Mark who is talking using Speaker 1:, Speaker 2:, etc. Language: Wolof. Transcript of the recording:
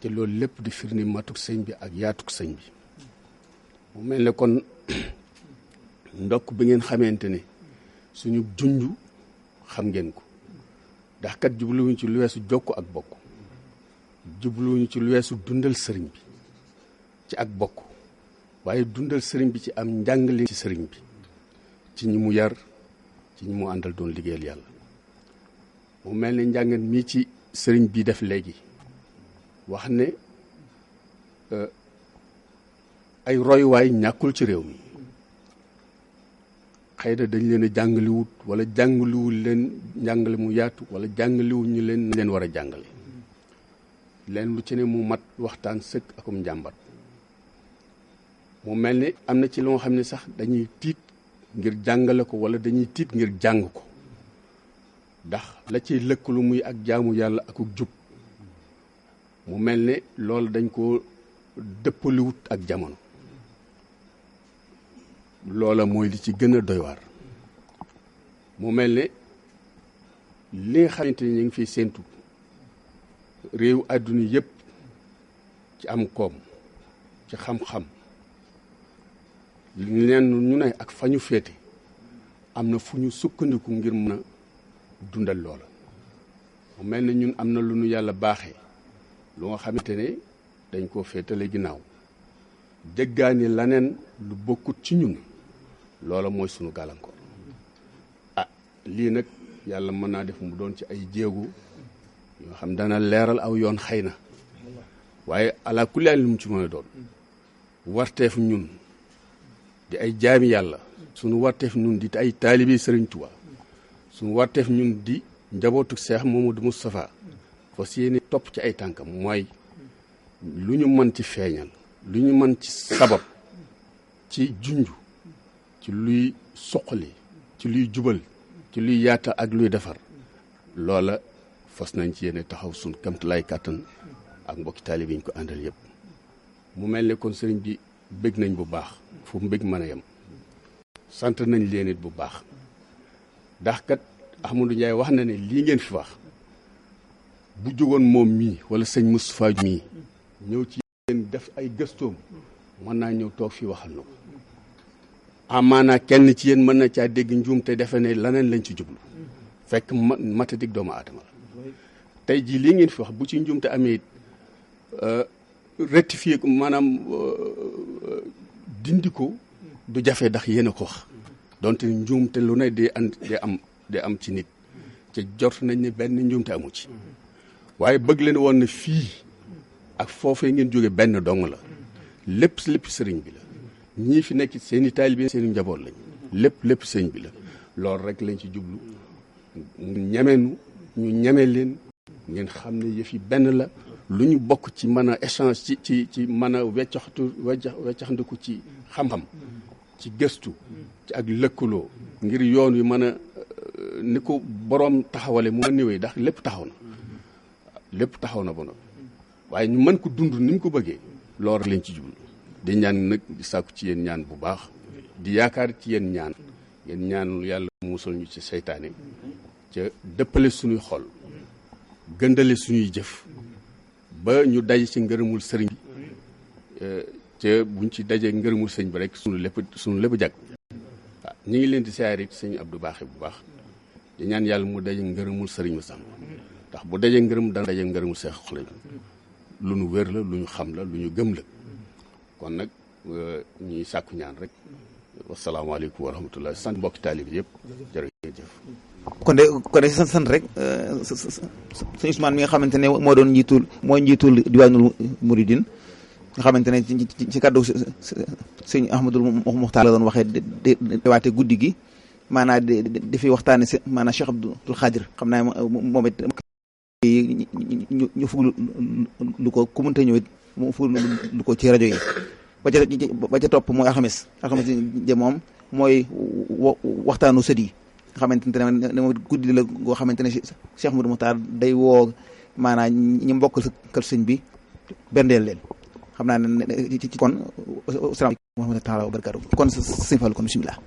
Speaker 1: te loolu lépp di firni matuk sëñ bi ak yaatuk sëñ bi. mu mel ne kon ndokk bi ngeen xamante ne suñu junj xam ngeen ko ndax kat jubluwuñ ci lu weesu jokk ak bokk, jubluwuñ ci lu weesu dundal sëriñ bi ci ak bokk, waaye dundal sëriñ bi ci am njàngale ci sëriñ bi, ci ñi mu yar, ci ñi mu àndal doon liggéeyal yàlla. mu mel ne njàngat mii ci sëriñ bi def léegi wax ne ay royuwaay ñàkkul ci réew mi, xëy na dañ leen a jàngaliwut wala jàngaliwul leen njàngale mu yaatu wala jàngaliwul ñu leen war a jàngale leen lu ci ne mu mat waxtaan sëkk akum njàmbat. mu mel ne am na ci loo xam ne sax dañuy tiit ngir jàngale ko wala dañuy tiit ngir jàng ko ndax la ciy lëkkalu muy ak jaamu yàlla akuk jub. mu mel ne loolu dañ ko dëppaliwut ak jamono. loola mooy li ci gën a doy waar. mu mel ne li nga xamante ni ñu ngi fiy séentu réew àdduna yëpp ci am koom, ci xam-xam, leen ñu ne ak fa ñu féete am na fu ñu sukkandiku ngir mën a dundal loola. mu mel ne ñun am na lu ñu yàlla baaxee lu nga xamante ne dañ koo féetale ginnaaw jëggaani laneen lu bokkut ci ñun. loola mooy sunu gàllankoor. lii nag yàlla mën naa def mu doon ci ay jéego yoo xam dana leeral aw yoon xëy na, waaye ala kulli lu mu ci mën a doon warteef ñun di ay jaami yàlla, sunu warteef ñun di ay taalibi Sëriñ Tuubaa, sunu warteef ñun di njabootu Seex Mamadu Moustapha fas yéene topp ci ay tànkam mooy lu ñu mën ci feeñal, lu ñu mën ci sabab, ci junj, ci luy suqali, ci luy jubal, ci luy yaatal ak luy defar. loola fas nañ ci yéene taxaw suñ kamtalaay kàttan ak mbokki taalibe yi ñu ko àndal yëpp. mu mel ne kon sëriñ bi bëgg nañ bu baax fu mbëgg mën a yem. sant nañ leen it bu baax ndax kat Ahmadou Ndiaye wax na ne lii ngeen fi wax bu jógoon moom mii wala sëñ Moustapha mii ñëw ci yéen def ay gëstoom mën naa ñëw toog fii waxal na ko. amaana kenn ci yéen mën na caa dégg njuum te defe ne laneen lañ ci jublu fekk matadik doomu aadama la. tey jii lii ngeen fi wax bu ci njuumte amee rectifier ko maanaam dindi ko du jafe ndax yéen a ko wax donte njuumte lu ne day am ci nit te jot nañ ne benn njuumte amu ci waaye bëgg leen woon na fii ak foofee ngeen jóge benn dong la lépp sëriñ bi la. ñii fi nekk seen i taalibe seen i njaboot lañ lépp sëriñ bi la. loolu rek lañ ci jublu ñemeenu ñu ñeme leen ngeen xam ne yëf yi benn la lu ñu bokk ci mën a échange ci mën a weccaxndiku ci xam-xam ci gëstu ci ak lëkkaloo ngir yoon wi mën a ni ko boroom taxawale mu mën niwee ndax lépp taxaw na ba noppi waaye ñu mën ko dund ni mu ko bëggee loolu rek lañ ci jublu. di ñaan nag di sàkku ci yéen ñaan bu baax di yaakaar ci yéen ñaan yàlla musal ñu ci seytaane ca dëppale suñuy xol gëndale suñuy jëf ba ñu daj ci ngërëmul sëriñ bi ca buñ ci dajee ngërëmul sëriñ bi rek suñu lépp jag. waaw ñu ngi leen di siyaare sëñ Abdou Baaxe bu baax di ñaan yàlla mu daje ngërëmul sëriñ Massamba ndax bu dajee ngërëm dana daje ngërëmul Seex Xol lu ñu wér la lu ñu xam la lu ñu gëm la. kon nag ñuy sàkku ñaan rek wasalaamaaleykum wa rahmatulah sant mbokki taalib yëpp jërëjëf.
Speaker 2: kon de sant rek sëñ Ousmane mi nga xamante ne mooy njiitul diwaanul Mouridine nga xamante ne ci kàddu sëñ Ahmadul Muxtaar la doon waxee dewaate guddi gi maanaam di fi waxtaane maanaam Cheikh Abdoul Khadir xam naa moom it ñu fuglu lu ko ku mënta ñëw it mu fuglu lu ko ci rajo yi ba ca topp mooy alxames ja moom mooy waxtaanu sët yi nga xamante ne moom guddi la goo xamante ne Cheikh Modou Moukhtar day woo maanaam ñi mbokk kër sëñ bi berndeel leen xam naa ne ci kon asalaamaaleykum wa rahmatulah wa barakatuh kon sëñ Fall kon bismillah